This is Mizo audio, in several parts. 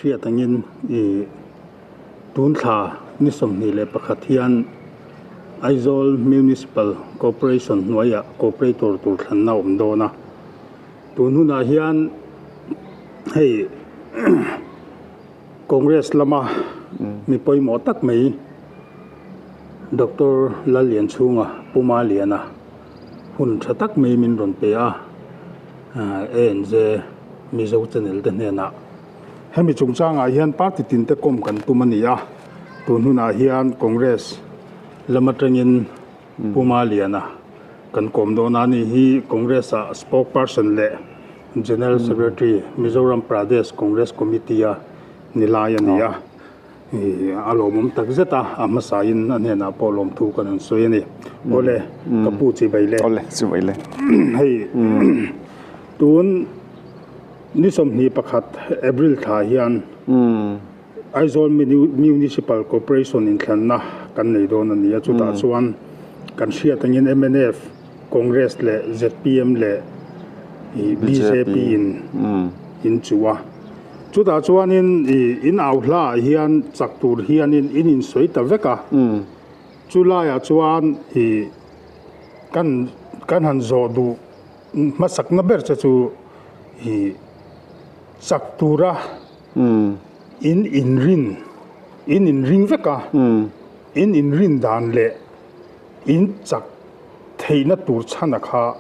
hriat angin ih tun thla ni 21 hian Aizawl Municipal Corporation hnuaiah Corporator tur thlanna a awm dawn a, tun hunah hian hei Congress lama mi pawimawh tak mai Doctor Lallianchhunga Puma Liana hun tha tak mai min rawn pe a, ANZ Mizo channel te hnenah hemi chungchangah hian party tin te kawm kan tum a ni a, tun hunah hian Congress lam atangin Puma Liana kan kawm dawn a ni hi Congress ah spokesperson leh General Secretary Mizoram Pradesh Congress Committee a ni lai a ni a, a lawmawm tak zet a, a hmasain a hnenah pawh lawmthu kan han sawi a ni. Awle, ka pu chibai le. Awle, chibai le. Hei, tun ni 21 April thla hian Aizawl Municipal Corporation inthlanna kan nei dawn a ni a, chutah chuan kan hriat angin mnf, Congress leh zpm leh bjp in in chuh a. Chutah chuanin in au hlaah hian chak tur hianin in insawi ta vek a. Chu laiah chuan kan kan han zawh duh hmasakna ber che chu chak tura in inrin in inring vek a. In inrin dan leh in chak theihna tur chhana kha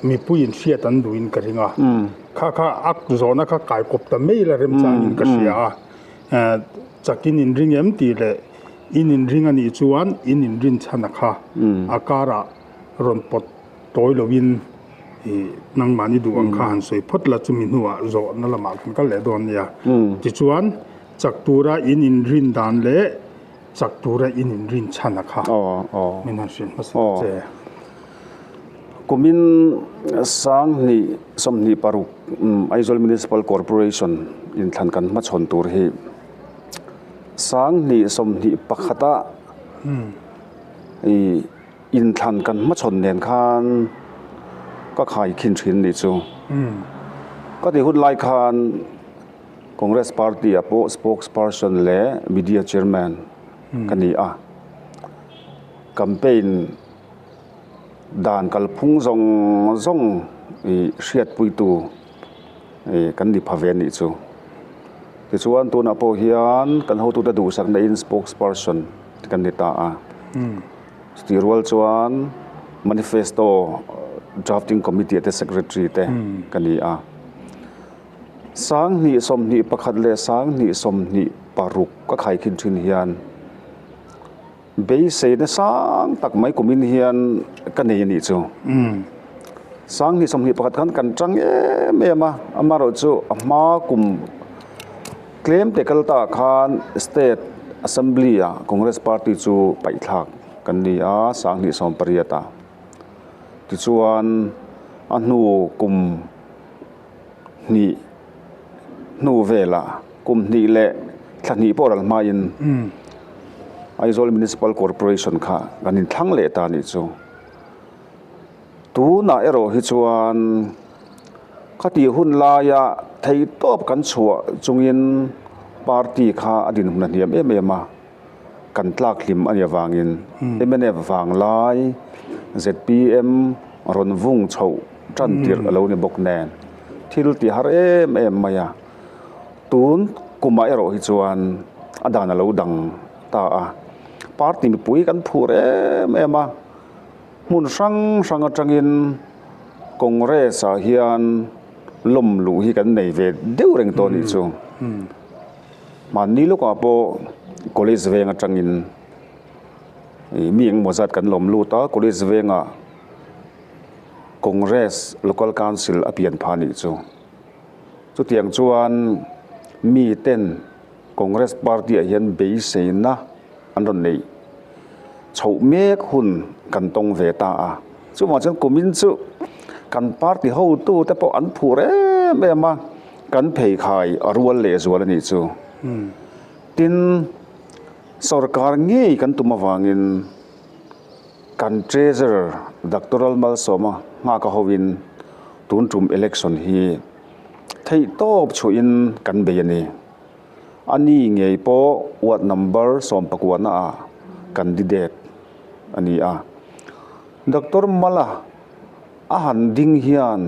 mipuiin hriat an duhin ka ring a, kha kha a zawhna kha kaikawp ta mai la remchangin ka hria a, chakin in ring em tih leh in inring a nih chuan in inrin chhana kha a karah rawn pawt tawi loin nangmahni duh ang kha han sawi phawt la chumi hnuah zawhna lamah kan kal leh dawn nia. Tichuan chak tura in inrin dan leh Chak tura in inrin chhan a kha min han hrilh hmasa ta che. Kumin 2026 Aizawl Municipal Corporation inthlan kan hmachhawn tur hi 2021 a inthlan kan hmachhawn nen khan ka khaikhin thin nih chu. Ka tih hun lai khan. Congress Party ah pawh spokesperson leh media chairman ka ni a. Campaign dan kalphung zawng zawng ih hriatpuitu ih kan ni pha ve a nih chu. Tichuan tunah pawh hian kan hotute duhsakna in spokesperson kan ni ta a. Chutih rual chuan manifesto drafting committee te secretary te ka ni a. 2021 leh 2026 ka khaikhin thin hian beiseina sang tak mai kumin hian ka nei a nih chu. 2021 khan kan tang em em a, amaherawhchu a hma kum tlem te kal ta khan state assembly ah Congress party chu paihthlak kan ni a 2018 ah. Tichuan a hnu kum. hnih hnu velah kum hnih leh thla hnih pawh ral hmain Aizawl Municipal Corporation kha kan inthlang leh ta anih chu. Tunah erawh hi chuan khati hun laia theihtawp kan chhuah chungin party kha a dinhmun a hniam em em a, kan tlak hlim a nih avangin mnf vanglai zpm rawn vung chhoh tan tirh a lo ni bawk nen thil ti har em em mai a, tun kumah erawh hi chuan a dan a lo dang ta a, party mipui kan phur em em a, hmun hrang hrang atangin Congress ah hian lawm luh hi kan nei ve deuh reng tawh a nih chu. Mahni lawkah pawh college veng atangin ih mi engemaw zat kan lawm lut a, college vengah Congress Local Council a pian phah anih chu. Chutiang chuan mi ten Congress party ah hian beiseina an rawn neih chhoh mek hun kan tawng ve ta a. Chuvang chuan kumin chu kan party hotu te pawh an phur em em a, kan pheikhai a rual leh zual a nih chu. Tin, sorkar ngei kan tum avangin kan Treasurer Doctor Malsawma nghak a hovin tun tum election hi theihtawp chhuahin kan bei a ni. A ni ngei pawh ward number sawmpakuana ah candidate a ni a. Doctor Mala a han ding hian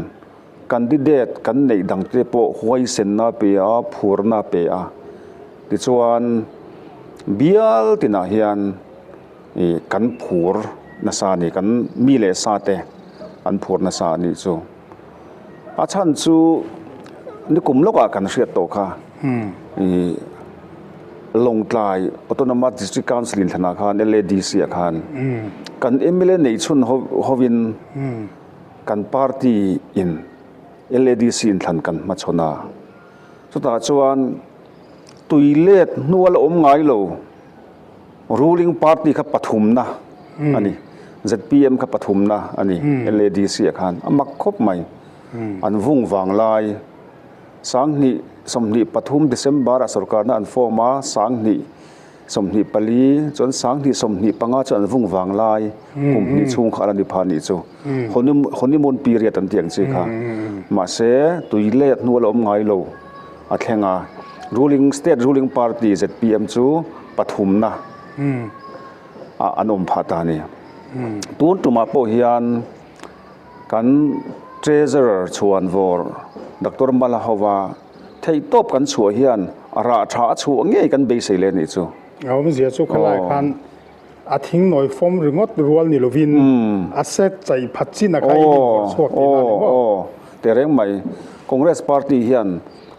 candidate kan neih dangte pawh huaisenna a pe a, phurna a pe a. Tichuan bial tinah hian ih kan phur nasa a ni, kan mi leh sa te an phur nasa a nih chu. A chhan chu nikum lawkah kan hriat tawh kha ih Lawngtlai Autonomous District Council inthlanah khan LADC ah khan kan mla neih chhun hovin kan party in LADC inthlan kan hmachhawn a, chutah chuan tui let hnual a awm ngai lo. Ruling party kha pathumna a ni. Zpm kha pathumna a ni. LADC ah khan a mak khawp mai. An vung vang lai 2024 December ah sorkarna an form a, 2024 chuan 2025 chu an vung vang lai kum hnih chhung kha a la ni phah nih chu. Honeymoon period an tih ang chi kha. Mahse tui let hnu a la awm ngai lo. A thleng a, ruling state ruling party zpm chu pathumna ah an awm phah ta a ni. Tun tumah pawh hian kan treasurer chhuanvawr Doctor Mala hova theihtawp kan chhuah hian rah tha a chhuah ngei kan beisei leh a nih chu. A awmzia chu khalai khan A thing nawi fawm ringawt rual ni lovin a set chaih phat chin a kha i invawrh chhuak tihna a ni maw? Aw, tehreng mai. Congress party hian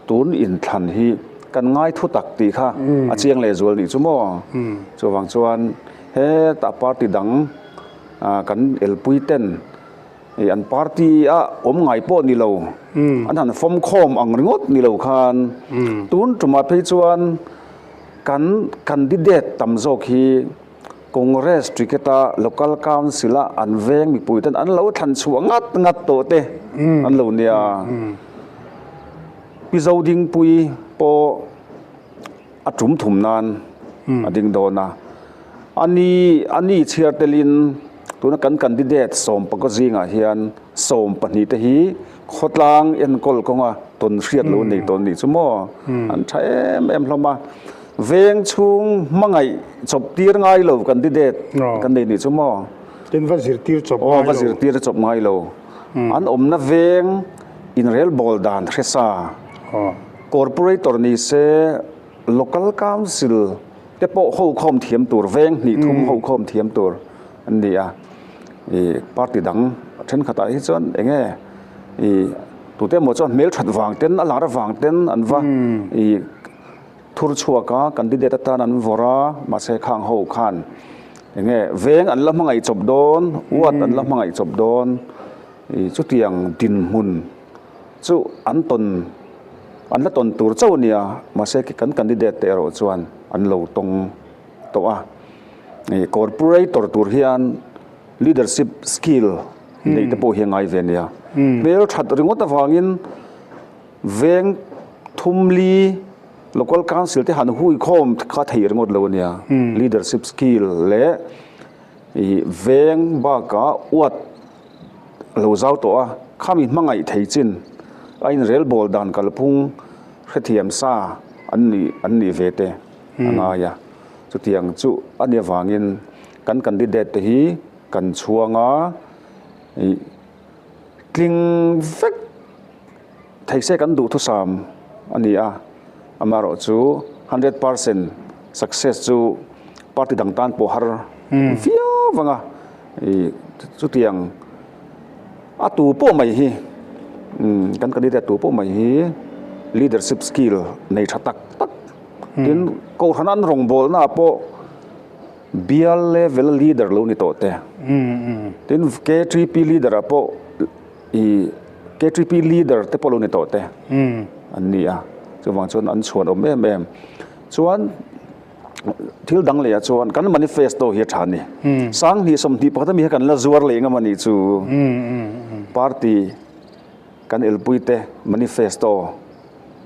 tun inthlan hi kan ngai thu tak tih kha a chiang leh zual nih chu maw? Chuvang chuan hetah party dang kan elpui ten an party a awm ngai pawh ni lo, an han fawm khawm ang ringawt ni lo khan tun tumah phei chuan Kan candidate tam zawk hi Congress ticket a Local Council a an veng mipui ten an lo thlan chhuah ngat ngat tawh te an lo nia. Pi Zodingpui pawh a tum thum nan a ding dawn a. A ni a ni chhiar telin tuna kan candidate sawmpakaw zingah hian 12 te hi Khawtlang enkawl kawnga tawn hriat lo nei tawn nih chu maw? An tha em em hlawm a. Veng chhung hmangaih chawp tir ngai lo candidate kan nei nih chu maw? Tin va zirtir chawp ngai lo. Aw va zirtir chawp ngai lo. An awmna veng inrelbawl dan hre sa. Corporator ni se Local Council te pawh ho khawm thiam tur, veng hnih thum ho khawm thiam tur an ni a. Ih party dang thenkhatah hi chuan eng nge ih tute emaw chuan hmel that vang ten a lar avang ten an va ih thur chhuak a candidate atan an vawrh a mahse khang ho khan eng nge veng an la hmangaih chawp dawn ward an la hmangaih chawp dawn ih chutiang dinhmun chu an tawn an la tawn tur chauh a nia mahse kan candidate te erawh chuan an lo tawng tawh a. Corporator tur hian leadership skill neih te pawh hi a ngai ve nia. Hmel that ringawt avangin veng thumli local council te han hui khawm kha theih ringawt lo a nia. Leadership skill leh veng bakah uat lo zau tawh a, khami hmangaih thei chin a inrelbawl dan kalphung hrethiam sa an nih an nih ve te a ngai a. Chutiang chu a nih avangin kan candidate te hi kan chhuang a, ih tling vek thei se kan duhthusam a ni a, amaherawhchu 100% success chu party dang tan pawh har viau vang a, ih chutiang a tu pawh mai hi kan candidate tu pawh mai hi leadership skill nei tha tak tak. Tin, Kohhran an rawngbawlnaah pawh bial level a leader lo ni tawh te. Tin, KTP leader ah pawh i KTP leader te pawh lo ni tawh te an ni a. Chuvang chuan an chhuan awm em em. Chuan thil dang leh ah chuan kan manifesto hi a tha a ni. 2021 ami hi kan la zuar leh ngam a nih chu. Party kan elpui te manifesto.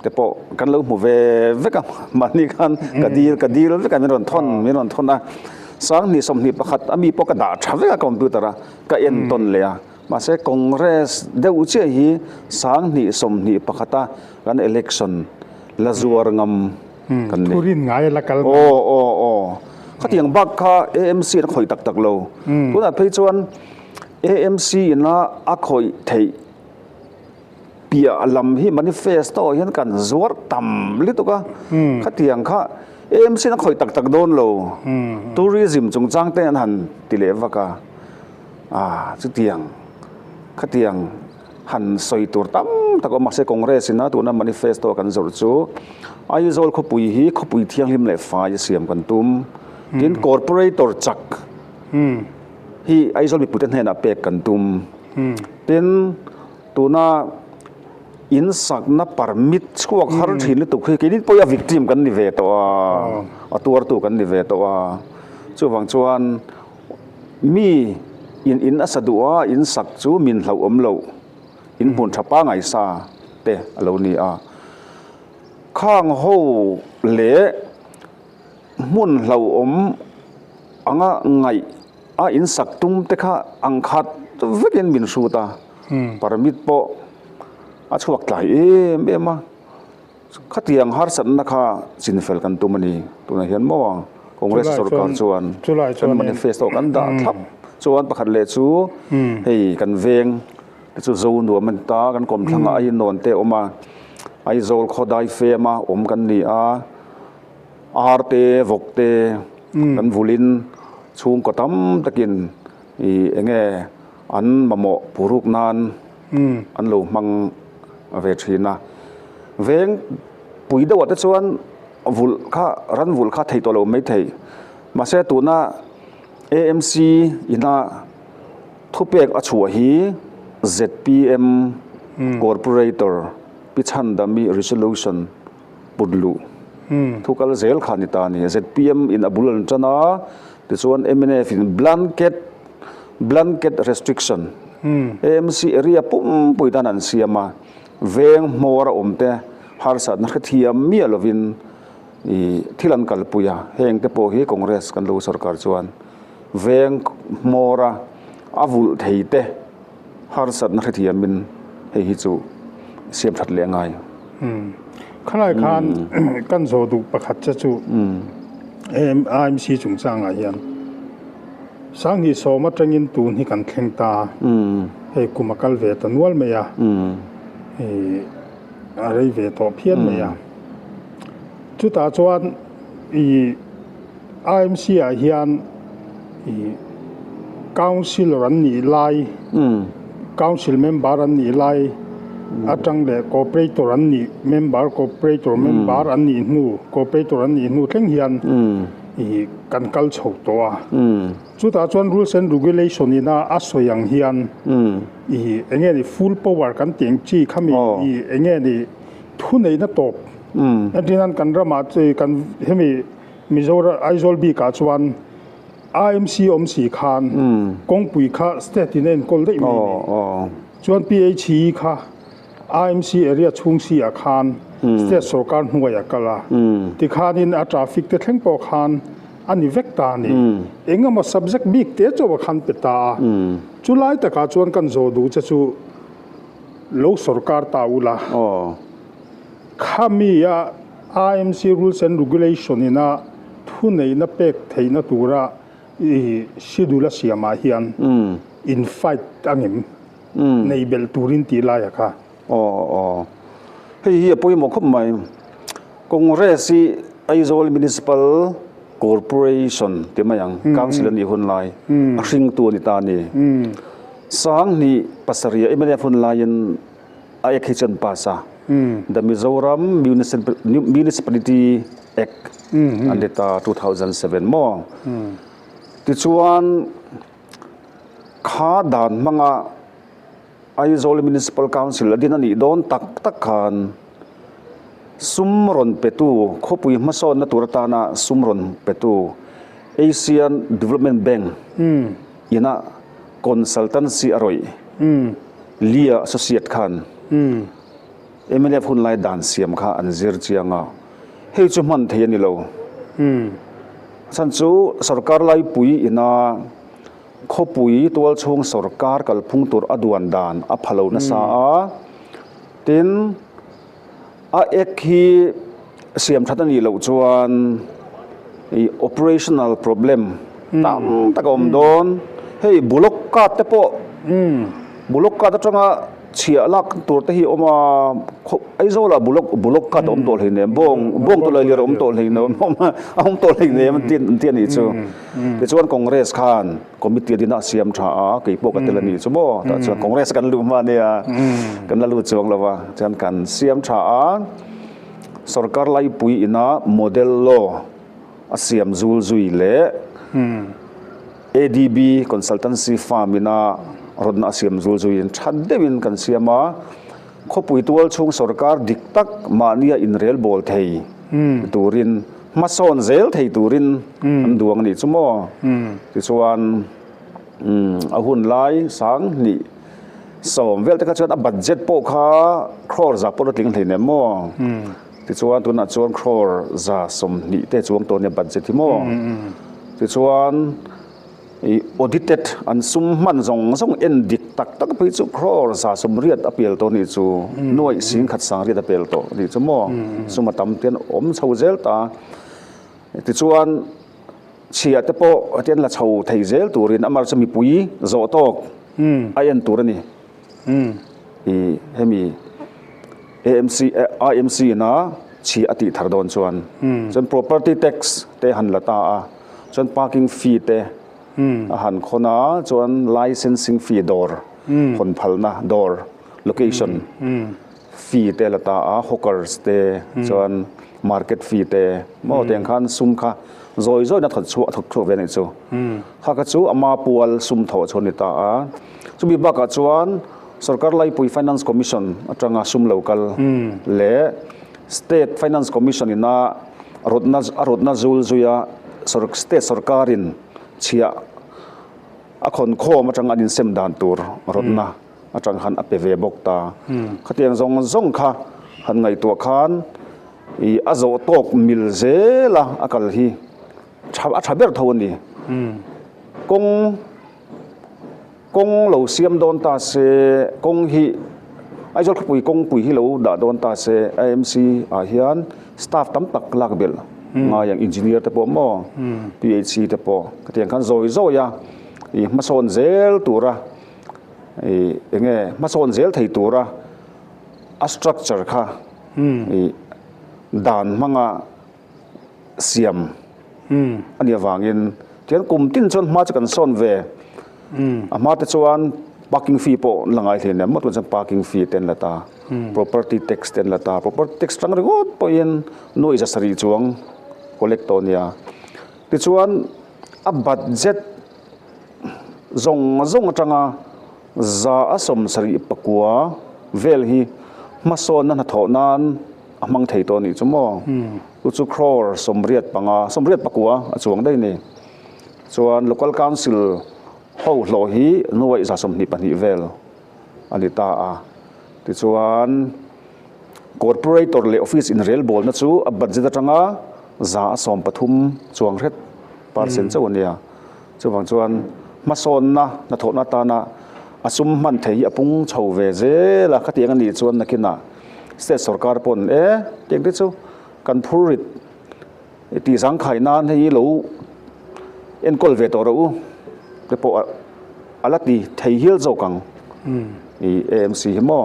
te pawh kan lo hmu ve vek a mahni khan ka dil ka dil vek a min rawn thawn min rawn thawn a 2021 ami pawh ka dah tha vek a computer a ka en tawn leh a mahse congress deuh chiah hi 2021 a kan election la zuar ngam. kan nei. Thurin ngai la kal mai. Aw aw aw. Khatiang bak kha AMC in a khawih tak tak lo. Tunah phei chuan AMC ina a khawih theih piah lam hi manifesto hian kan zuar tam lutuk a. Khatiang kha AMC in a khawih tak tak dawn lo. Tourism chungchang te an han ti leh vak a. Ah chutiang khatiang han sawi tur tam tak a awm mahse Congress ina tuna manifesto kan zawrh chu Aizawl khawpui hi khawpui thianghlim leh fai a siam kan tum tin corporator chak hi Aizawl mipuite hnenah pek kan tum tin tuna in sakna permit chhuak har thin lutuk hi keini pawh hi a victim kan ni ve tawh a a tuartu kan ni ve tawh a chuvang chuan. Mi in in a sa duh a, in sak chu min hlauhawm loh, in hmun tha pangai sa te a lo ni a. Khang ho leh hmun hlauhawm anga ngaih a in sak tum te kha ang khat vekin min hrut a, permit pawh a chhuak tlai em em a. Khatiang harsatna kha chinfel kan tum a ni. Tunah hian maw Congress sorkar chuan kan manifesto kan dah thlap chuan pakhat leh chu hei kan veng te chu zo nuam a ni ta, kan kawmthlangah a innawn te a awm a, Aizawl khaw dai fem a awm kan ni a, ar te vawk te kan vulin chhungkaw tam takin ih eng nge an mamawh puruk nan an lo hmang ve thin a. Veng pui deuhah te chuan vulh kha ran vulh kha thei tawh lo mai thei. Mahse tuna AMC ina thupek a chhuah hi zpm Corporator Pi Chhandami Resolution put luh thu kal zel kha a ni ta a ni. Zpm in a bul an tan a, tichuan mnf in blanket blanket restriction AMC area pumpui tan an siam a. Veng hmawr a awm te harsatna hrethiam miah lovin ih thil an kalpui a, heng te pawh hi Congress kan lo sorkar chuan veng hmawr a a vulh thei te harsatna hrethiamin hei hi chu siam that leh a ngai. Khalai khan kan zawh duh pakhat che chu AMC chungchangah hian Sanghnih sawm atangin tun hi kan thleng ta a, hei kum a kal ve ta nual mai a, hei a rei ve tawh phian mai a. Chutah chuan ih IMC ah hian ih councillor an nih lai, council member an nih lai atang leh cooperator an nih member cooperator member an nih hnu cooperator an nih hnu thleng hian Ih kan kal chho tawh a. Chutah chuan rules and regulation ina a sawi ang hian ih eng nge ni full power kan tih ang chi kha mi ih eng nge ni thuneihna tawp entir nan kan ramah kan hemi Mizoram Aizawl bikah chuan IMC awm si khan kawngpui kha state in a enkawl daih mai a ni. Chuan PHE kha IMC area chhung si ah khan state sorkar hnuai a kal a, tikhanin a traffic te thleng pawh khan a ni vek ta a ni. Eng emaw subject bik te chauh a khan pe ta a, chu lai takah chuan kan zawh duh che chu lo sorkar ta ula, khami a IMC rules and regulation ina thuneihna pek theihna tura i schedule a siamah hian in fight angem? Nei belh turin tih lai a kha. Aw aw. Hei hi a pawimawh khawp mai. Congress hi Aizawl Municipal Corporation ti mai ang, Council a nih hun lai, a hringtu a ni ta a ni. Sanghnih pasarih a mnf hun laiin a Act hi chu an pass a, The Mizoram Municipality Act an ti ta 2007 maw. Tichuan. Kha dan hmanga Aizawl Municipal Council a din a nih dawn tak tak khan sum rawn petu, khawpui hmasawnna tur atana sum rawn petu Asian Development Bank ina consultancy a rawih Lia Associate khan mnf hun lai dan siam kha an zir chiang a, hei chu hman thei a ni lo. Chhan chu sorkar laipui ina khawpui tualchhung sorkar kalphung tur a duan dan a pha lo nasa a, tin a ek hi. siam that a nih loh chuan ih operational problem tam tak a awm dawn. Hei bullock cart te pawh bullock cart atanga chhiah lak tur te hi a awm a, Aizawlah bullock bullock cart a awm tawh hleinem, bawng bawng tawlailir a awm tawh hleinem a awm tawh hleinem an ti a nih chu. Tichuan Congress khan committee a din a a siam tha a, kei pawh ka tel a nih chu maw, tah chuan Congress kan luh hma ania, kan la lut chuang lo va, chuan kan siam tha a. Sorkar laipui ina model law a siam zul zui leh ADB consultancy firm ina rawtna a siam zul zuiin tha deuhin kan siam a, khawpui tual chhung sorkar dik tak mahnia inrel bawl thei turin hmasawn zel thei turin an duang a nih chu maw? Tichuan a hun lai sang hnih Sawm vel te kha chuan a budget pawh kha crore za pawh la tling hlei nem maw? Tichuan tunah chuan crore za 20 te chuang tawh nia budget hi maw? Tichuan ih audited an sum hman zawng zawng en dik tak tak phei chu crore za 80 a pel tawh nih chu nuaih singkhat 80 a pel tawh nih chu maw? Sum a tam te an awm chho zel ta. Tichuan Chhia te pawh hetiang la chho thei zel turin amar chu mipui zawh tawk a en tur a ni. I hemi AMC IMC ina chhia a tih thar dawn chuan chuan property tax te han la ta a, chuan parking fee te a han khawn a, chuan licensing fee dawr hawn phalna dawr location fee te la ta a, hawkers te chuan market fee te maw tiang khan sum kha zawi zawi na thawt chhuah a thawk chhuak ve a nih chu. Kha kha chu ama pual sum thawh chu a ni ta a. Chumi bakah chuan sorkar laipui finance commission atanga sum lo kal leh state finance commission ina rawtna a rawtna zul zuia state sorkarin chhiah a khawn khawm atanga an insem dan tur rawtna atang khan a pe ve bawk ta. Khatiang zawng zawng kha han ngaihtuah khan ih a zawh tawk mil zel a a kal hi tha a tha ber tho a ni. Kawng kawng lo siam dawn ta se kawng hi Aizawl khawpui kawngpui hi lo dah dawn ta se IMC ah hian staff tam tak lak belh ngai ang engineer te pawh maw PHC te pawh khatiang khan zawi zawi a ih hmasawn zel tura ih eng nge hmasawn zel thei tura a structure kha ih dan hmanga siam a nih avangin tihian kum tin chuan hma chu kan sawn ve a hma te chuan parking fee pawh an la ngai hle nia maw tunah chuan parking fee te an la ta property tax te an la ta property tax tang ringawt pawhin nuaih 700 chuang collect tawh a nia tichuan a budget. Zawng zawng atanga 179 vel hi hmasawnna hnathawh nan a hmang thei tawh a nih chu maw? Chu chu crore 85, 89 a chuang daih a ni. Chuan Local Council ho hlawh hi nuaih 122 vel a ni ta a. Tichuan Corporator leh Office inrelbawlna chu a budget atanga 13% chuang hret percent chauh a nia. Chuvang chuan hmasawnna hnathawhna atana a sum hman thei hi a pung chho ve zel a, khatiang a nih chuan nakinah state sorkar pawn e tiang te chu kan phur rit tih zangkhai nan hei lo enkawl ve tawh rawh u te pawh a la ti thei hial zawk ang i AMC hi maw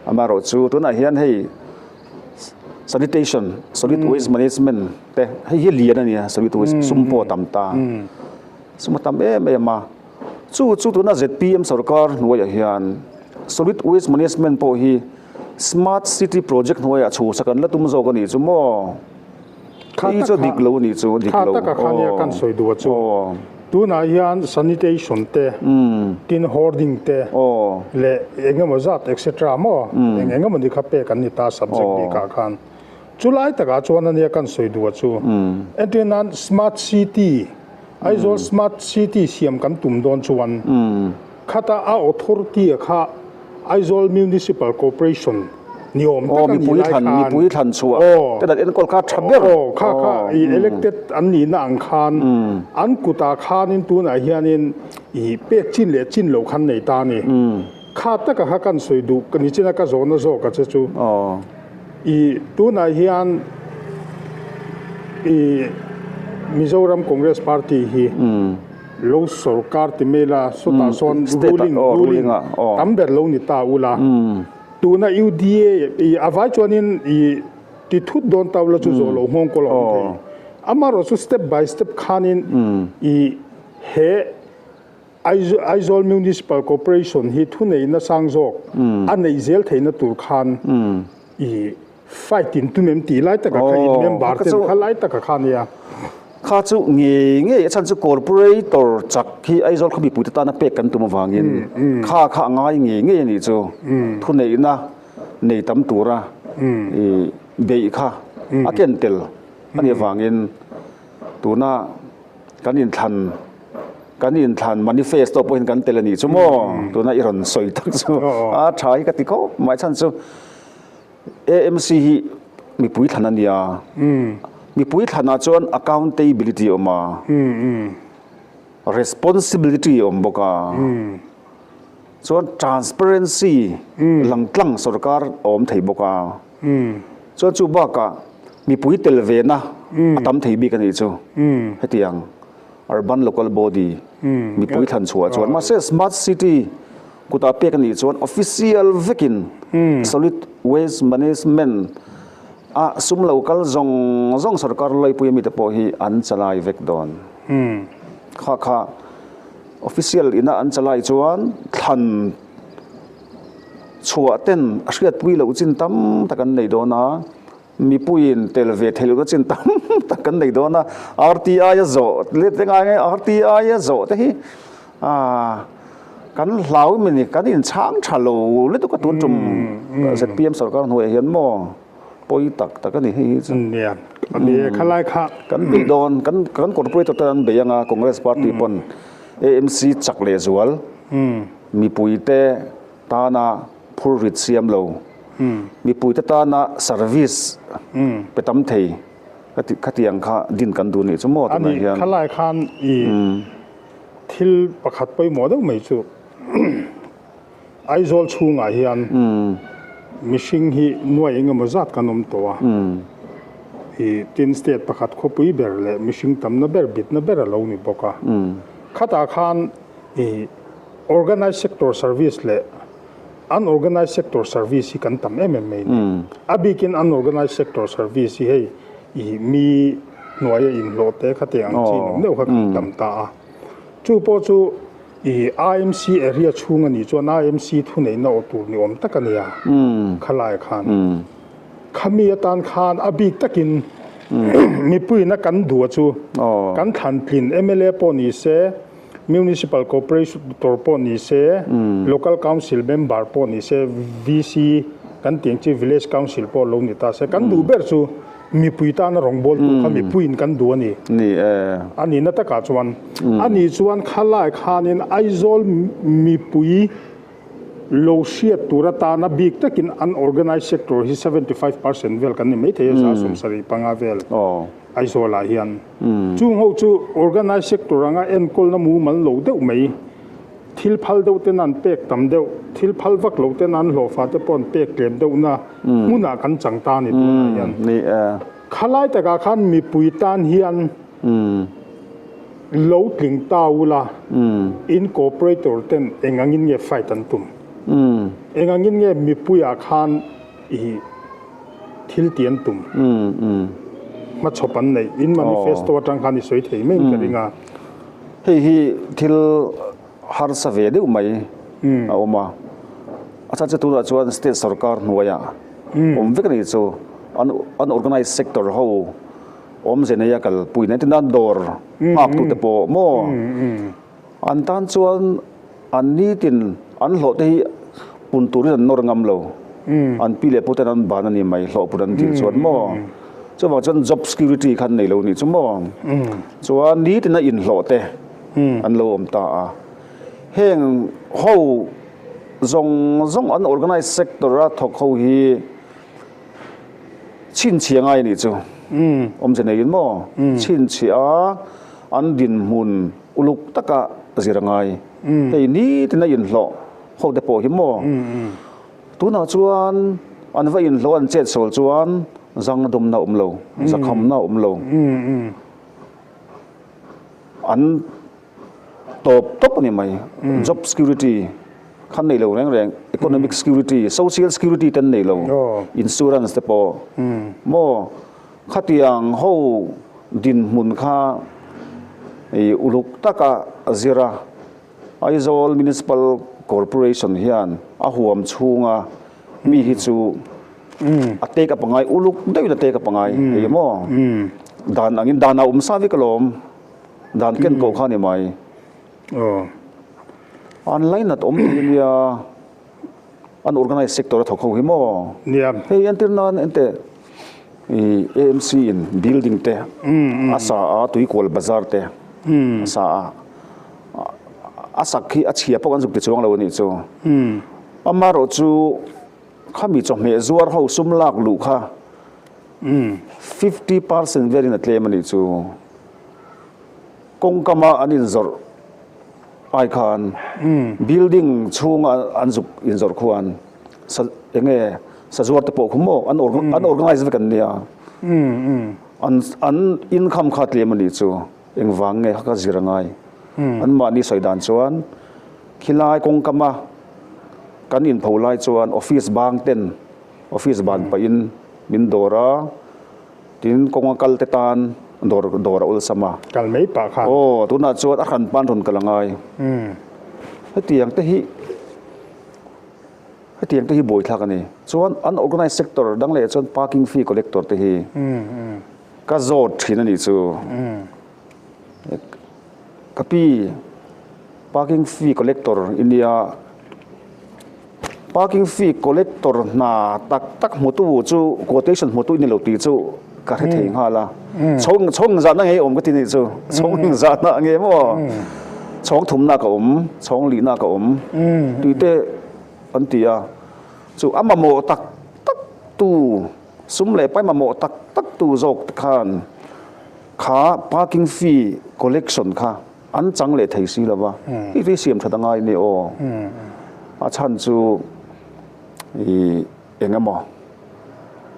amaherawhchu tunah hian hei Sanitation, solid waste management te hei hi lian a nia solid waste sum pawh a tam ta sum a tam em em a chu chu tuna zpm sorkar hnuaiah hian solid waste management pawh hi smart city project hnuaiah chhuhsak an la tum zawk a nih chu maw hei chu dik lo a nih chu dik lo Kha taka kha nia kan sawi duh a chu tunah hian sanitation te tin hoarding te leh eng emaw zat etc maw eng eng emaw ni kha pek an ni ta subject bikah khan chulai takah chuan ania kan sawi duh a chu entir nan smart city Aizawl smart city siam kan tum dawn chuan khata a authority a kha Aizawl Municipal Corporation ni awm tak a nih lai khan mipui thlan chhuah te dan enkawl kha tha ber aw kha kha i elected an nihna ang khan an kutah khanin tunah hianin i pek chin leh chin loh khan nei ta a ni. Kha taka kha kan sawi duh ka ni chin a ka zawhna zawk a che chu i tunah hian I Mizoram Congress Party hi lo sorkar ti mai la, sawtah sawn ruling ruling tam ber lo ni ta ula. Tuna UDA i a vai chuanin i ti thut dawn ta ula chu zawh loh nghawng kawl a awm thei. Amaherawhchu step by step khanin i he Aizawl Municipal Corporation hi thuneihna sang zawk a neih zel theihna tur khan i fight in tum em tih lai taka kha in member ten kha lai taka kha nia. Kha chu ngei ngei a chhan chu corporator chak hi Aizawl khaw mipuite tana pek kan tum avangin kha kha a ngai ngei ngei a nih chu thuneihna nei tam tura i beih kha a ken tel a nih avangin tuna Kan inthlan kan inthlan manifesto pawhin kan tel a nih chu maw? Tuna i rawn sawi tak chu a tha hi ka ti khawp mai chhan chu AMC hi mipui thlan a nia. Mipui thlanah chuan accountability a awm a, responsibility a awm bawk a, chuan transparency langtlang sorkar a awm thei bawk a. Chuan chu bakah mipui tel ve na a tam thei bik a nih chu. Hetiang Urban Local Body mipui thlan chhuah chuan mahse Smart City kutah pek a nih chuan official vekin Solid Waste Management a sum lo kal zawng zawng sorkar laipui ami te pawh hi an chalai vek dawn. Kha kha official ina an chalai chuan thlan Chhuah ten a hriatpui loh chin tam tak an nei dawn a, mipuiin tel ve theih lohna chin tam tak kan nei dawn a, RTI a zawh let te ngai ngai RTI a zawh te hi ah kan hlau em ni kan inchhang tha lo lutuk a tun tum ZPM sorkar hnuaiah hian maw pawi tak tak a ni hei hi chu. Nia, ni e khalai kha. Kan bei dawn kan kan corporator ten an bei anga Congress party pawn AMC chak leh zual. Mipuite tana phurrit siam lo, mipuite tana service pe tam thei khatiang kha din kan duh nih chu maw tunah hian. Ani khalai khan i thil pakhat pawimawh deuh mai chu Aizawl chhungah hian mihring hi nuai eng emaw zat kan awm tawh a, i tin state pakhat khawpui ber leh mihring tamna ber bitna ber a lo ni bawk a, khatah khan i Organised sector service leh unorganised sector service hi kan tam em em mai ni. A bikin unorganised sector service hi hei i mi hnuaia inhlawh te kha te ang chi neuh neuh kha kan tam ta a. Chu pawh chu i IMC area chhung a nih chuan IMC thuneihna awh tur ni awm tak a nia khalai khan. Khami atan khan a bik takin mipuiin a kan duh a chu kan thlantlin mla pawh ni se, Municipal Corporation pawh ni se, Local Council member pawh ni se, VC kan tih ang chi Village Council pawh lo ni ta se, kan duh ber chu mipui tana rawngbawltu kha mipuiin kan duh a ni. Ni e. A nihna takah chuan a nih chuan khalai khanin Aizawl mipui lo hriat tur atana bik takin unorganised sector hi 75% vel kan ni maithei a, 75% vel Aizawlah hian. Chung ho chu organised sector anga enkawlna mumal lo deuh mai, thil phal deuh ten an pek tam deuh, thil phal vak lo ten an hlawhfa te pawh an pek tlem deuhna hmunah kan chang ta a ni tunah hian. Khalai takah khan mipui tan hian lo tling ta ula in cooperator ten eng angin nge fight an tum? Eng angin nge mipuiah khan i thil tih an tum? Hmachhawp an neih in manifesto atang khan i sawi thei mai in ka ring a. Hei hi thil harsa ve deuh mai a awm a, a chhan chu tunah chuan state sorkar hnuaiah awm vek a ni chu unorganised sector ho Awmze neia kalpui nen tina dawr nghak tute pawh maw an tan chuan an nitin an hlawh te hi pun turin an nawr ngam lo an pi leh pu ten an ban a ni mai hlawh pun an dil chuan maw chuvang chuan job security kha an nei lo nih chu maw chuan nitin a inhlawh te an lo awm ta a heng ho zawng zawng an organise sector a thawk ho hi. Chhinchhiah ngai a nih chu. Awmze neiin maw? Chhinchhiah a, an dinhmun uluk taka zir a ngai. Hei nitin a inhlawh ho te pawh hi maw? Tunah chuan an va inhlawh an chet sawl chuan Zangna dawmna a awm lo, zakhamna a awm lo. An tawp tawp a ni mai. Job security kha an nei lo reng reng, economic security, social security te an nei lo, insurance te pawh maw khatiang ho dinhmun kha ih uluk taka zir a, Aizawl Municipal Corporation hian a huam chhunga mi hi chu a take up a ngai, uluk deuhin a take up a ngai hei maw dan angin dan a awm sa vek alawm. Dan ken koh kha a ni mai. An lainat awm thei ania, an organise sector a thawk ho hi maw? Hei entir nan enteh ih AMC in building te a sa a, Tuikual bazar te a sa a, a sak hi a chhia pawh kan zuk ti chuang lo a nih chu. Amaherawh chu khami chawhmeh zuar ho sum lak luh kha 50% velin a tlem a nih chu. Kawngkama an inzawrh ai khan building chhunga an zuk inzawrh khuan sa enge sazuar te pawh khu maw an an organize vek an nia. An an income kha tlem a nih chu engvang nge kha ka zir a ngai. Anmahni sawi dan chuan khilai kawngkama kan inpho lai chuan office bang ten office ban pahin min dawr a. Tin, kawnga kal te tan dawr dawr a awlsam a. Kal mai pah khan. Aw, tunah chuan a hran pan rawn kal a ngai. Hetiang te hi, hetiang te hi buaithlak a ni. Chuan unorganised sector dang leh chuan parking fee collector te hi ka zawt thin a nih chu. Ka pi, parking fee collector i nia. Parking fee collector hna tak tak hmutu chu quotation hmutu i ni lo tih chu ka hre thei nghal a. Chhawng chhawng zahna nge i awm ka ti nih chu. Chhawng zahna nge maw? Chhawng thumna ka awm, chhawng lihna ka awm tih te an ti a. Chu a mamawh tak tak tu, sum leh pai mamawh tak tak tu zawk te khan kha parking fee collection kha An chang leh thei si lova, hei hi siam that a ngai nia aw. A chhan chu ih eng emaw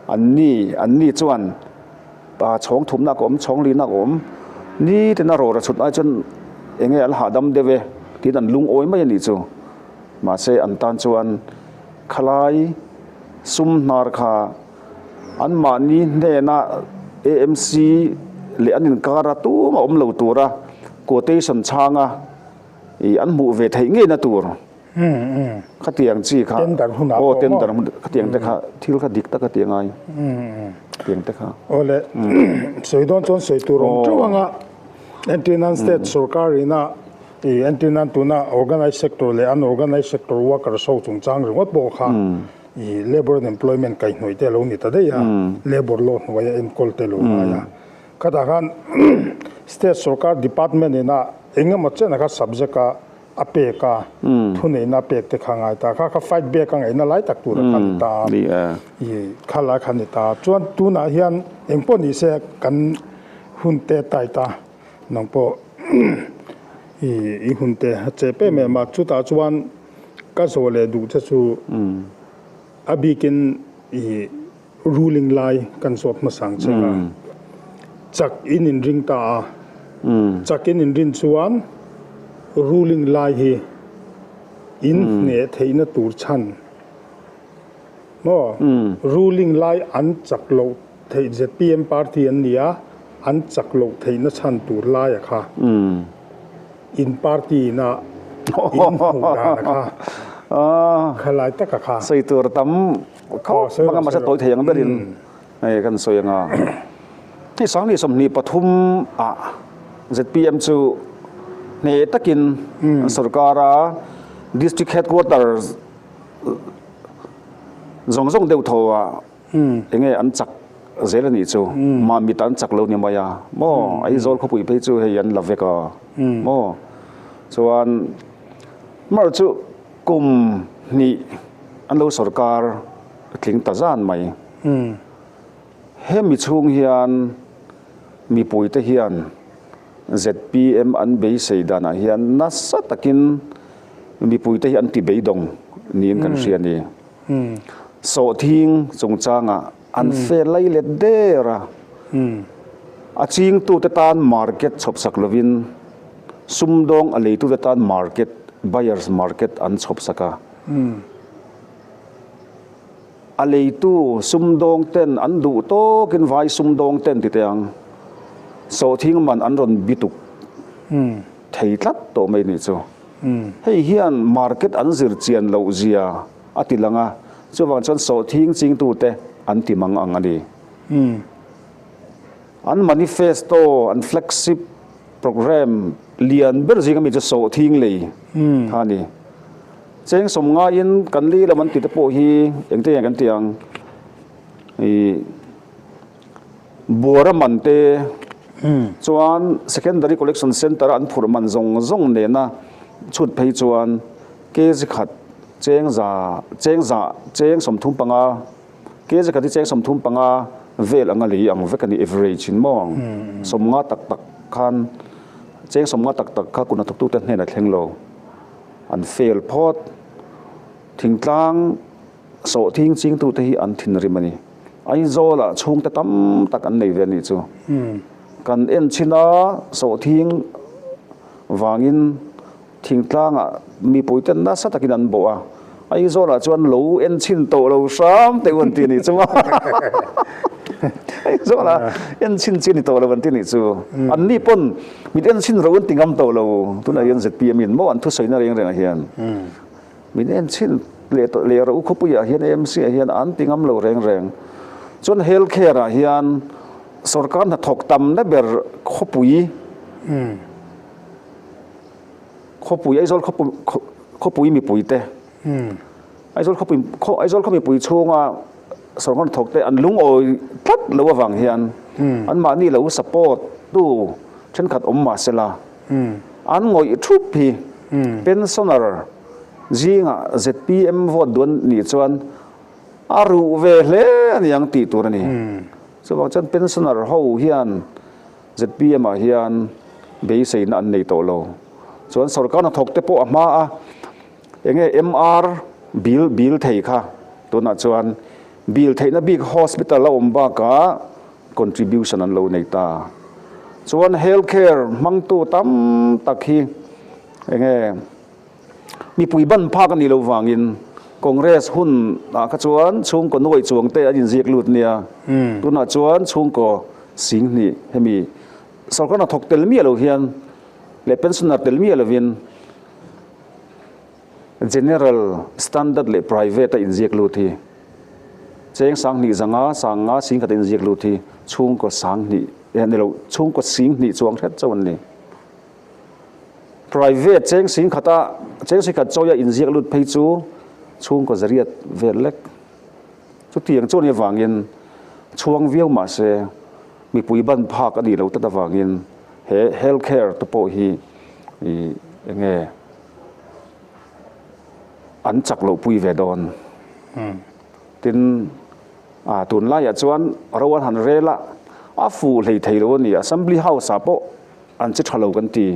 an ni an ni chuan chhawng thumna ka awm chhawng lina ka awm ni tena rawra chhut ai chuan eng nge an hahdam deuh e tiin an lungawi mai a nih chu. Mahse an tan chuan khalai sum hnar kha Anmahni hnena AMC leh an inkara tumah awm lo tura quotation chhanga ih an hmuh ve theih ngeina tur khatiang chi kha aw tender hun khatiang te kha thil kha dik tak a ti angai khatiang te kha. Aw le sawi dawn chuan sawi tur awm teuh anga entirnan state sorkar ina ih entirnan tuna organised sector leh unorganised sector workers ho chungchang ringawt pawh kha I Labour and Employment kaihhnawih te a lo ni ta daih a, Labour Law hnuaia enkawl te a lo ngai a. Khatah khan State sorkar Department ina eng emaw chen a kha subject a a pek a, thuneihna a pek te kha a ngai ta. Kha kha fight back a ngaihna lai tak tur a kha ni ta a, i kha lai kha ni ta. Chuan tunah hian eng pawh ni se kan hun te tight a, nang pawh i i hun te a chep em em a. Chutah chuan Ka zawh leh duh che chu a bikin i ruling lai kan zawt hmasa ang che nga. Chak in inring ta a, chak in inrin chuan ruling lai hi in hneh theihna tur chhan maw? Ruling lai an chak loh theih zpm party an ni a, an chak loh theihna chhan tur laia kha. In party ina in hmuh dan a kha khalai tak a kha. Sawi tur tam khawp bang a mahse tawi thei ang berin hei kan sawi anga. Hei Sangni 23 ah zpm chu hneh takin an sorkar a district headquarters zawng zawng deuh thaw ah Enge an chak zel a nih chu? Mahmit an chak lo ni mai a maw? Aizawl khawpui phei chu hei an la vek a maw? Chuan mar chu kum hnih an lo sorkar tling ta zan mai. Hemi chhung hian mipuite hian zpm an beisei danah hian nasa takin mipuite hi an ti beidawng niin kan hria a ni. Sawhthing chungchangah An fair lai let der a. A chingtute tan market chhawpsak lovin sumdawng a leitute tan market, buyers market an chhawpsak a. A leitu sumdawng ten an duh tawkin vai sumdawng ten ti teh ang, sawhthing man an rawn bituk thei tlat tawh mai nih chu. Hei hian market an zir chian loh zia a ti lang a, chuvang chuan sawhthing chingtute an ti mang ang a ni. An manifesto, an flagship programme lian ber zinga mi chu sawhthing lei kha a ni. Cheng sawm ngaiin kan li lam an ti te pawh hi engte nge kan ti ang? Ih Buara man te chuan Secondary Collection Centre a an phurh man zawng zawng nena chhut phei chuan kg khat cheng za cheng za cheng 35 kg khat hi cheng 35 vel anga lei ang vek a ni average in maw 50 tak tak khan cheng 50 tak tak kha kun a thawktute hnenah thleng lo. An fail phawt. Thingtlang sawhthing chingtute hi an thinrim a ni. Aizawlah chhungte tam tak an nei ve a nih chu. Kan en chhin a, sawhthing vangin thingtlangah mipuite nasa takin an bawh a. Aizawlah chuan lo en chhin tawh lo hram teh u an ti a nih chu. Aizawlah en chhin chi a ni tawh lo an ti a nih chu. Anni pawn Mit en chhin ro an ti ngam tawh lo, tunah hian zpm in maw an thusawina reng rengah hian min en chhin leh tawh leh ro khawpuiah hian AMC ah hian an ti ngam lo reng reng. Chuan health care ah hian sorkar hnathawk tamna ber khawpui khawpui Aizawl khawpui mipui te Aizawl khawpui Aizawl khaw mipui chhunga sorkar hnathawk te an lungawi tlat lo avang hian anmahni lo support tu thenkhat awm mah sela an ngawih thup hi pensioner zingah zpm vote duan nih chuan a ruh ve hle a ni ang tih tur a ni. Chuvang chuan pensioner ho hian zpm ah hian beiseina an nei tawh lo. Chuan sorkar hnathawk te pawh a hma a. Enge MR bill bill thei kha tunah chuan bill theihna bik hospital a awm bakah contribution an lo nei ta. Chuan health care hmangtu tam tak hi enge mipui ban phak a nih loh vangin Congress hun ah kha chuan chhungkaw nuaih chuang te an inziak lut nia. Tunah chuan chhungkaw singhnih hemi sorkar hnathawk tel miah lo hian leh pensioner tel miah lovin General, Standard leh Private a inziak lut hi cheng 2000 zanga sanga singkhat a inziak lut hi chhungkaw 2000 eh ni lo chhungkaw 20 chuang hret chauh an ni. Private cheng singkhata cheng singkhat chawia inziak lut phei chu chhungkaw zariat vel lek. Chutiang chu ani avangin chhuang viau mahse mipui ban phak a nih loh tlat avangin he health care te pawh hi ih enge an chak loh pui ve dawn. Tin ah tunlaiah chuan ro an han rel a, a fuh hlei thei lo a ni. Assembly house ah pawh an che tha lo kan ti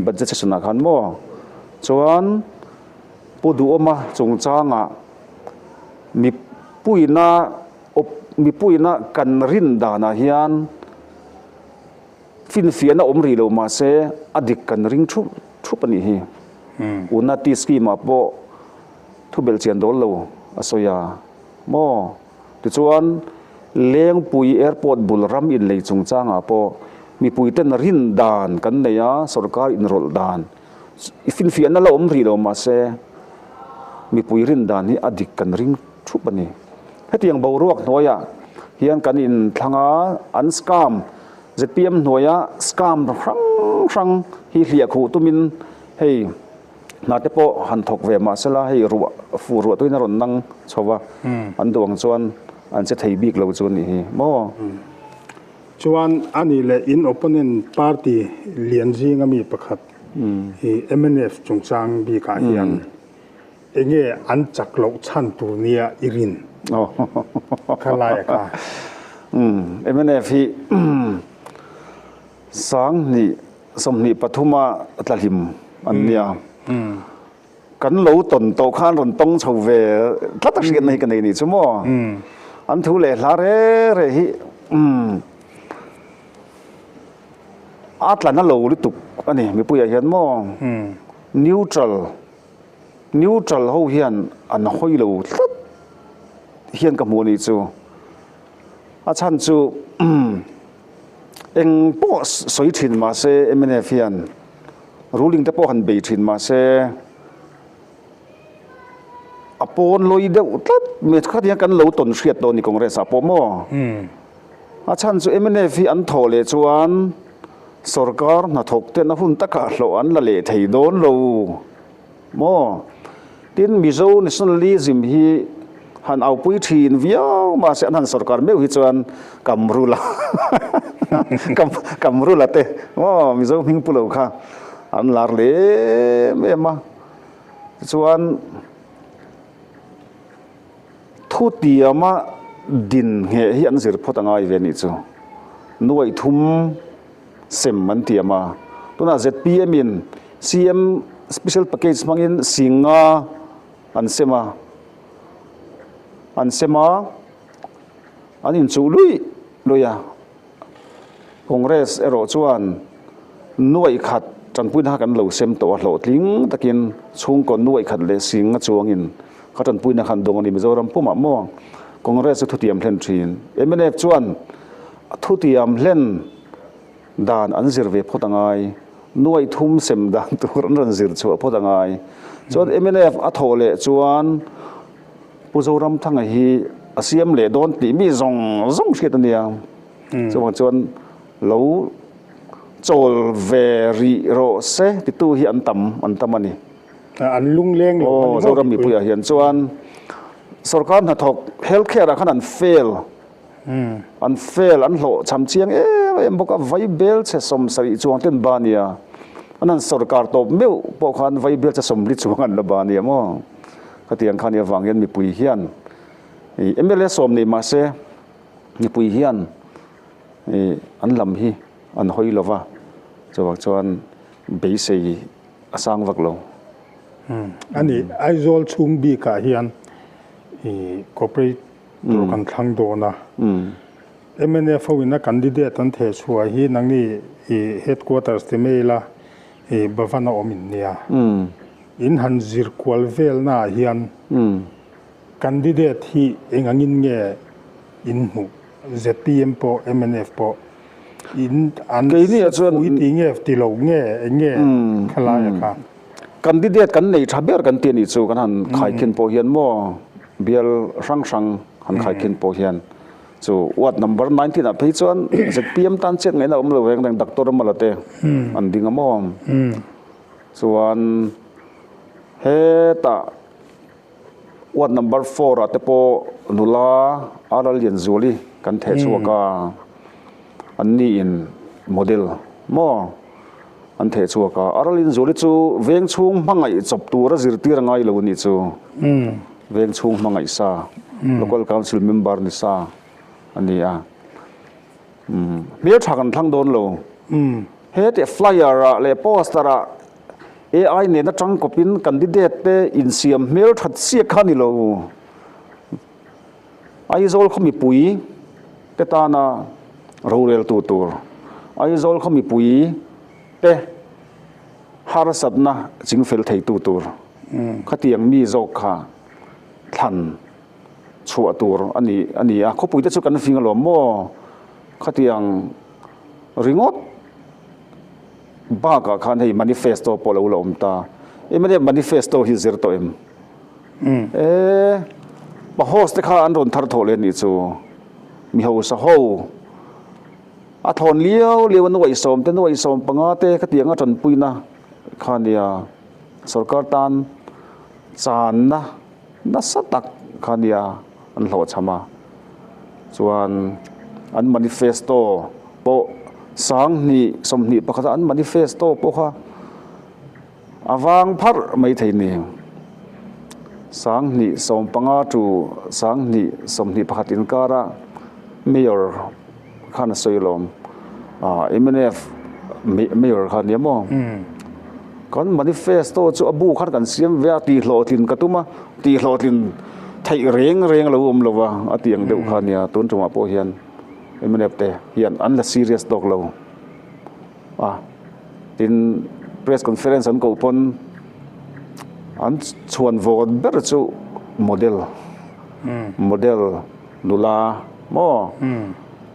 budget session ah khan maw. Chuan Pu Duhawma chungchangah mipuina mipuina kan rin danah hian Finfiahna awm rih lo mahse a dik kan ring thup thup a nih hi. Unati scheme ah pawh thu belh chian dawl lo a sawi a maw? Tichuan Lengpui airport bul ram inlei chungchangah pawh mipui ten rin dan kan nei a, sorkar inrawlh dan finfiahna la awm rih lo mahse mipui rin dan hi a dik kan ring thup a ni. Hetiang boruak hnuaiah hian kan inthlang a, an scam zpm hnuaia scam hrang hrang hi hliah khuh tumin hei hna te pawh han thawk ve mah sela hei ruah fuh ruah tuin a rawn nang chho va, an duh ang chuan an che thei bik lo chu a nih hi maw? Chuan a nih leh in opponent party lian zinga mi pakhat hi mnf chungchang bikah hian Enge an chak loh chhan tur nia i rin kha lai a kha. Mnf hi 2023 a tlahlim an nia. Kan lo tawn tawh khan rawn tawng chho ve tlat a hriatna hi ka nei nih chu maw. An thu leh hla re re hi umm a tla na lo lutuk a ni mipuiah hian maw neutral neutral ho hian an hawi lo tlat hian ka hmu a nih chu a chhan chu umm eng pawh sawi thin mahse mnf hian ruling te pawh han bei thin mahse. A pawn lawi deuh tlat mai khatiang kan lo tawn hriat tawh a ni Congress ah pawh maw? A chhan chu mnf hi an thawh leh chuan sorkar hnathawk ten a hun takah hlawh an la leh thei dawn lo maw? Tin Mizo nationalism hi han aupui thin viau mahse an han sorkar meuh hi chuan Kamrula Kamrula te maw Mizo hming pu lo kha an lar lem em a. Tichuan, thutiama din ngheh hi an zir phawt a ngai ve a nih chu. Nuaih thum sem an tiam a, tunah zpm in CM special package hmangin singa an sem a, an sem a, an inchuh luih luih a. Congress erawh chuan nuaih khat tanpuina kha kan lo sem tawh a, hlawhtling takin chhungkaw nuaih khat leh singa chuangin kha tanpuina kha an dawng a ni Mizoram pumah maw Congress chu thutiam hlen thin. Mnf chuan thutiam hlen dan an zir ve phawt a ngai, nuaih thum sem dan tur an rawn zir chhuah phawt a ngai. Chuan mnf a thawh leh chuan Pu Zoramthanga hi a siam leh dawn tih mi zawng zawng hriat a nia. Chuvang chuan lo chawl ve rih rawh se titu hi an tam an tam a ni. An lungleng lo a ni maw? Zoram mipuiah hian chuan sorkar hnathawk health care ah khan an fail an fail an hlawh cham chiang em em bawk a, vaibel chhe sawmsarih chuang te an ba nia. An han sorkar tawp meuh pawh khan vaibel chhe sawmli chuang an la ba nia maw? Khatiang kha nih avang hian mipui hian ih mla sawm nei mahse mipui hian ih an lam hi an hawi lo va, chuvang chuan beisei a sang vak lo. A ni, Aizawl chhung bikah hian ih corporate tur kan thlang dawn a, mnf ho ina candidate an theh chhuah hi nangni ih headquarters ti mai ila ih Bhavan a awm in nia. In han zir kual velnaah hian candidate hi eng angin nge in hmuh? Zpm pawh mnf pawh in an pui ti nge ti lo nge eng nge khalaia kha? Candidate kan nei tha ber kan ti a nih chu kan han khaikhin pawh hian maw bial hrang hrang han khaikhin pawh hian chu ward number 19 ah phei chuan zpm tan chet ngaihna awm lo reng reng Doctor Mala te an ding a maw? Chuan hetah ward number four ah te pawh nula Aral Lianzuali kan theh chhuak a, an ni in model maw an theh chhuak a. Aral Lianzuali chu veng chhung hmangaih chawp tura zirtir a ngai lo a nih chu. Veng chhung hmangaih sa, local council member ni sa a ni a. Hmeltha kan thlang dawn lo. Heti flyer ah leh poster ah AI nena tangkawpin candidate te insiam hmelthat chiah kha a ni lo. Aizawl khaw mipui te tana roreltu tur, Aizawl khaw mipui te harsatna chingfel theitu tur khatiang mi zawk kha thlan chhuah tur a ni a ni a, khawpui te chu kan fing alawm maw? Khatiang ringawt bakah khan hei manifesto pawh lo la awm ta. Mnf manifesto hi zir tawh em? E, pa host te kha an rawn thar thawh leh a nih chu. Mi hausa ho a thawn liau liau a nuaihsawm te nuaihsawm panga te khatiang a tanpuina kha nia sorkar tan channa Nasa tak kha nia an hlawhchham a, chuan an manifesto pawh 20 21 a an manifesto pawh kha a vang pharh mai thei ni. 2015 to 2021 inkara Mayor khan a sawi alawm, mnf Mayor kha nia maw? Kan manifesto chu a bu khan kan siam ve a, tihhlawhtlin ka tum a, tihhlawhtlin Theih reng reng a lo awm lo va, a tih ang deuh kha a nia. Tun tumah pawh hian mnf te hian an la serious tawk lo a, tin press conference an koh pawn an chhuan vawn ber chu model, model nula maw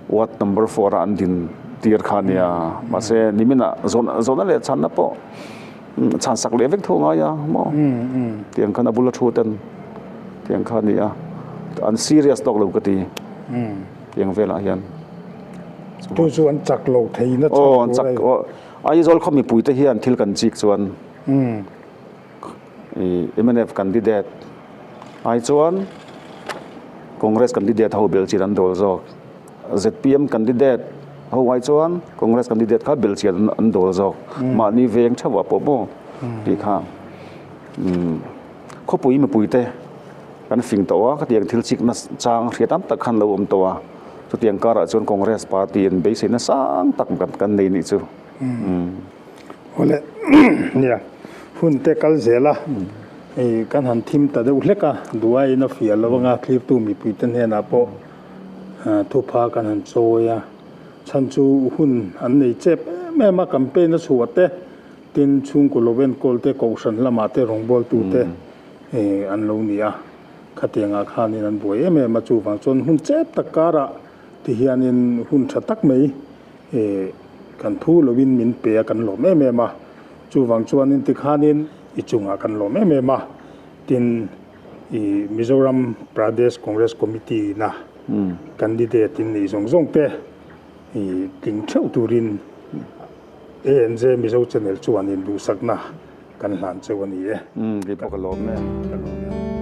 ward number four ah an din tir kha a nia. Mahse niminah zawhna leh chhanna pawh. Chhan sak leh vek tho ngai a maw tiang khan a bula thu ten tiang kha a ni a an serious tawk lo ka ti tiang velah hian chu chu an chak lo thei na aw an chak aw Aizawl khaw mipui te hian thil kan chik chuan i mnf candidate ai chuan Congress candidate ho belchian an dawl zawk. Zpm candidate ho ai chuan Congress candidate kha belchian an dawl zawk. Mahni veng theuh ah pawh maw tih kha khawpui mipui te kan fing tawh a, khatiang thil chikna chang hria tam tak khan lo awm tawh a, chutiang karah chuan Congress party in beiseina sang tak kan nei nih chu. Awle nia hun te kal zel a, kan han thim ta deuh hlek a, duaiin a fiah lo anga thlirtu mipui te hnenah pawh Thupha kan han chawi a, chhan chu hun an nei chep em em a, campaign a chhuah te, tin chhungkaw lo enkawl te, kohhran lamah te rawngbawltu te an lo ni a, khatiangah khanin an buai em em a, chuvang chuan hun chep tak karah ti hianin hun tha tak mai kan thu lovin min pe a, kan lawm em em a, chuvang chuanin tikhanin i chungah kan lawm em em a, tin. I Mizoram Pradesh Congress Committee ina candidate in neih zawng zawng te i tling theuh turin ANJ Mizo Channel chuanin duhsakna kan hlan cheu a ni e. Kei pawh ka lawm e. Ka lawm e.